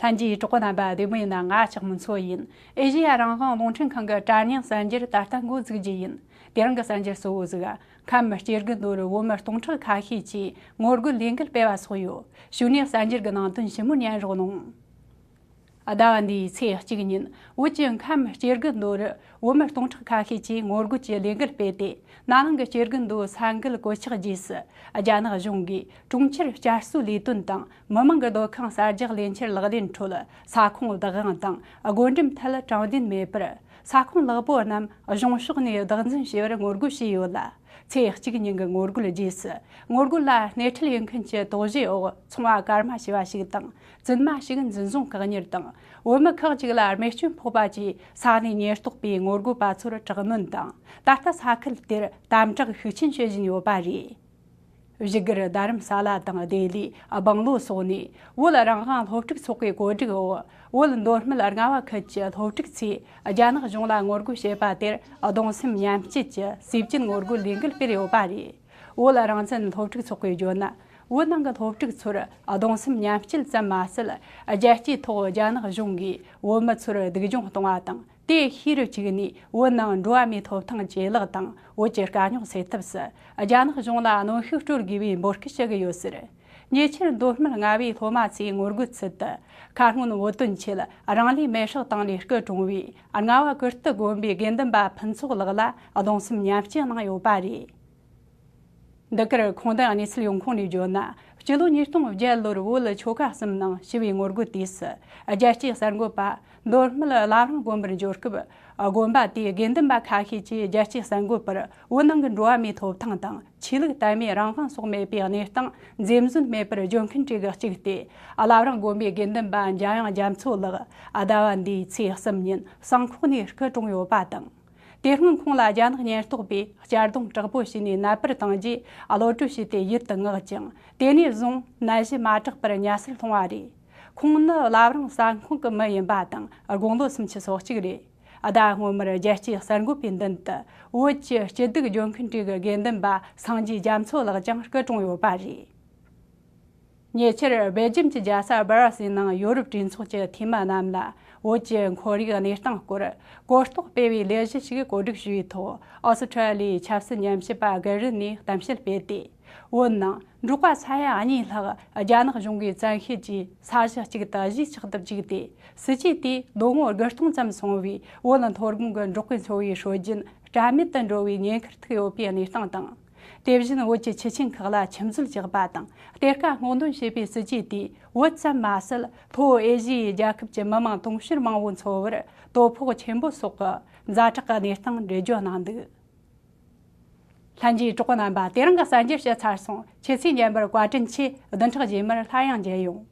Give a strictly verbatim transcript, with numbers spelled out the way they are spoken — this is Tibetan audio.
ལྷན་རྒྱས་གྲོགས་པོ་རྣམ་པ་བདེ་མོ་ཡིན་ན། ང་ལྕགས་མོ་མཚོ་ཡིན། ཨེ་ཤེ་ཡ་རང་དབང་རླུང་འཕྲིན་ཁང་གི་དྲ་བརྙན་གསར་འགྱུར་ད་ལྟ་འགོ་འཛུགས་རྒྱུ་ཡིན། དེ་རིང་གི་གསར་འགྱུར་གཙོ་བོ་ཟིག་ཁམས་སྐྱེ་རྒུ་མདོ་རུ་བོད་མི་སྟོང་ཕྲག་ཁ་ཤས་ཀྱིས་ངོ་རྒོལ་ལས་འགུལ་སྤེལ་བ་སོགས་ཡོད། གཞུག་ནས་གསར་འགྱུར་གྱི་ནང་དོན་ཞིབ་མོ་ཉན་རོགས་གནང་། ཟླ་བ་འདིའི་ཚེས་གཅིག་ཉིན་བོད་ཀྱི་ཁམས་སྐྱེ་རྒུ་མདོ་རུ་བོད་མི་སྟོང་ཕྲག་ཁ་ཤས་ཀྱིས་ངོ་རྒོལ་གྱི་ལས་འགུལ་སྤེལ་ཏེ། ན་ནིང་གི་སྐྱེ་རྒུ་མདོའི་ས་འགུལ་གོད་ཆག་རྗེས་སུ། རྒྱ་ནག་གཞུང་གིས་གྲོང་ཁྱེར་བསྐྱར་གསོའི་ལས་དོན་དང་མི་མང་གི་སྡོད་ཁང་གསར་རྒྱག་ལས་འཆར་ལག་ལེན་ཁྲོད། ས་ཁོངས་བདག་དབང་དང་སྒོ་འགྲམ་ཐད་དྲང་བདེན་མེད་པར། ས་ཁོངས་ལྷག་པོ་རྣམས་གཞུང་ཕྱོགས་ནས་བདག་འཛིན་བྱས་པར་ངོ་རྒོལ་བྱས་ཡོད་ལ། ཚེས་གཅིག་ཉིན་གྱི་ངོ་རྒོལ་རྗེས་སུ། ངོ་རྒོལ་ལ་སྣེ་ཁྲིད་ཡོད་མཁན་གྱི་དོགས་གཞིའི་འོག་ཚོང་བ་སྐར་མ་བྱས་པ་ཞིག་དང་། བཙུན་མ་ཞིག་འཛིན་བཟུང་བཀག་ཉར་དང་། བོད་མི་ཁག་ཅིག་ལ་རྨས་སྐྱོན་ཕོག་པ་བཅས་ས་གནས་ཉེན་རྟོག་པས་ངོ་རྒོལ་པ་ཚོར་དྲག་གནོན་དང་། ད་ལྟ་ས་ཁུལ་དེར་དམ་དྲག་ཤུགས་ཆེན་བྱེད་བཞིན་ཡོད་པ་རེད། བཞུགས་སྒར་རྡ་རམ་ས་ལ་དང་ལྡི་ལི། སྦང་ལོ་སོགས་ནས་བོད་རང་དབང་སློབ་ཕྲུག་ཚོགས་པའི་གོ་སྒྲིག་འོག་བོད་མདོ་སྨད་རྔ་བ་ཁུལ་གྱི་སློབ་ཕྲུག་ཚོས་རྒྱ་ནག་གཞུང་ལ་ངོ་རྒོལ་བྱེད་པ་དེར། གདུང་སེམས་མཉམ་སྐྱེད་ཀྱི་སེམས་ཅན་ངོ་རྒོལ་ལས་འགུལ་སྤེལ་ཡོད་པ་རེད། བོད་རང་བཙན་སློབ་ཕྲུག་ཚོགས་པས་བརྗོད་ན། བོད་ནང་གི་སློབ་ཕྲུག་ཚོར་གདུང་སེམས་མཉམ་སྐྱེད་ཙམ་མ་ཟད། རྒྱལ་སྤྱིའི་ཐོག་རྒྱ་ནག་གཞུང་གིས་བོད་མི་ཚོར་སྡུག་སྦྱོང་གཏོང་བ་དང་། དེ་ཤེས་རུ་བཅུག་ནས་བོད་ནང་འགྲོ་བ་མིའི་ཐོབ་ཐང་ཇེ་ལེགས་དང་། བོད་ཀྱི་དཀའ་རྙོག་སེལ་ཐབས་སུ་རྒྱ་ནག་གཞུང་ལ་གནོན་ཤུགས་སྤྲོད་དགོས་པའི་འབོད་སྐུལ་ཞུ་གི་ཡོད་ཟེར། ཉེ་ཆར་མདོ་སྨད་རྔ་བའི་སློབ་མ་ཚོས་ངོ་རྒོལ་ཚུལ་དུ། མཁར་སྔོན་བོད་དོན་ཆེད་རང་ལུས་མེ་སྲེག་བཏང་ནས་སྐུ་གྲོངས་པའི་རྔ་བ་ཀིརྟི་དགོན་པའི་དགེ་འདུན་པ་ཕུན་ཚོགས་ལགས་ལ་གདུང་སེམས་མཉམ་སྐྱེད་གནང་ཡོད་པ་རེད། འདི་གར་ཁུངས་ལྡན་གནས་ཚུལ་ཡོང་ཁུངས་ནས་བརྗོད་ན། སྤྱི་ལོ་ཉིས་སྟོང་བརྒྱད་ལོར་བོད་ཆོལ་ཁ་གསུམ་ནང་ཞི་བའི་ངོ་རྒོལ་དུས་སུ། རྒྱལ་སྤྱིའི་གསར་འགོད་པ་མདོ་སྨད་བླ་བྲང་དགོན་པར་འབྱོར་སྐབས། དགོན་པ་དེའི་དགེ་འདུན་པ་ཁ་ཤས་ཀྱིས་རྒྱལ་སྤྱིའི་གསར་འགོད་པར། བོད་ནང་གི་འགྲོ་བ་མིའི་ཐོབ་ཐང་དང་། ཆོས་ལུགས་དད་མོས་རང་དབང་སོགས་མེད་པའི་གནས་སྟངས་འཛེམ་ཟོན་མེད་པར་བརྗོད་མཁན་གྲས་ཀྱིས་གཅིག་སྟེ། བླ་བྲང་དགོན་པའི་དགེ་འདུན་པ་འཇམ་དབྱངས་རྒྱ་མཚོ་ལགས་ཟླ་བ་འདིའི་ཚེས་གསུམ་ཉིན་བསང་ཁོག་ནས་སྐུ་གྲོངས་ཡོད་པ་དང་། དེ་སྔོན་ཁོང་ལ་རྒྱ་ནག་ཉེན་རྟོག་པས་གཅར་རྡུང་དྲག་པོ་བྱས་ནས་ནད་པར་བཏང་རྗེས། གློད་གྲོལ་བྱས་ཏེ་ཡིད་དུ་མངགས་ཀྱང་། དེ་ནས་བཟུང་ནད་གཞི་མ་དྲག་པར་ཉལ་སར་ལྷུང་བ་རེད། ཁོང་ནི་བླ་བྲང་བསང་ཁོག་གི་མི་ཡིན་པ་དང་། དགུང་ལོ་སུམ་ཅུ་སོ་གཅིག་རེད། ཟླ་སྔོན་མར་རྒྱལ་སྤྱིའི་གསར་འགོད་པའི་མདུན་དུ། བོད་ཀྱི་སྐྱིད་སྡུག་སྦྱོང་མཁན་གྲས་ཀྱི་དགེ་འདུན་པ་སངས་རྒྱས་རྒྱ་མཚོ་ལགས་ཀྱང་སྐུ་གྲོངས་ཡོད་པ་རེད། ཉེ་ཆར་སྦེལ་ཇམ་གྱི་རྒྱལ་ས་སྦར་སེལ་ནང་ཡོ་རོབ་གྲོས་ཚོགས་ཀྱི་འཐུས་མི་རྣམས་ལ་བོད་ཀྱི་ཁོར་ཡུག་གནས་སྟངས་སྐོར་གོ་རྟོགས་སྤེལ་བའི་ལས་གཞི་ཞིག་གོ་སྒྲིག་ཞུས་ཐོག་ཨོ་སི་ཁྲ་ལི་ཡའི་ཆབ་སྲིད་ཉམས་ཞིབ་པ་སྒེར་རི་ནས་གཏམ་བཤད་སྤེལ་ཏེ། བོད་ནང་འབྲོག་པ་ས་ཡ་གཉིས་ལྷག་རྒྱ་ནག་གཞུང་གིས་བཙན་ཤེད་ཀྱིས་ས་གཞི་གཅིག་ཏུ་གཞིས་ཆགས་སུ་བཅུག་སྟེ། སྲིད་ཇུས་དེས་ལོ་ངོ་དགུ་སྟོང་ཙམ་སོང་བའི་བོད་མཐོ་སྒང་གི་འབྲོག་པའི་འཚོ་བའི་སྲོལ་རྒྱུན་དྲ་མེད་དུ་འགྲོ་བའི་ཉེན་ཁར་ཐུག་ཡོད་པའི་གནས་སྟངས་དང་། དེ་བཞིན་བོད་ཀྱི་ཁྱི་ཆེན་ཁག་ལ་ཁྱིམ་སྡོད་རྒྱག་པ་དང་། གཏེར་ཁ་སྔོག་འདོན་བྱེད་པའི་སྲིད་ཇུས་དེས་བོད་ཙམ་མ་ཟད། ལྷོ་ཨེ་ཤི་ཡའི་རྒྱལ་ཁབ་ཀྱི་མི་མང་དུང་ཕྱུར་མང་བོ་འཚོ་བར་དོ་ཕོག་ཆེན་པོ་སོགས་ཀྱི་ཛ་དྲག་གི་གནས་སྟངས་འགྲེལ་བརྗོད་གནང་འདུག་ལྷན་རྒྱས་གྲོགས་པོ་རྣམ་པ། དེ་རིང་གི་གསར་འགྱུར་བཤད་ཚར་སོང་། ཁྱེད་ཚོས་ཉན་པར་བཀའ་དྲིན་ཆེ། བདུན་ཕྲག་རྗེས་མར་སླར་ཡང་མཇལ་ཡོང་།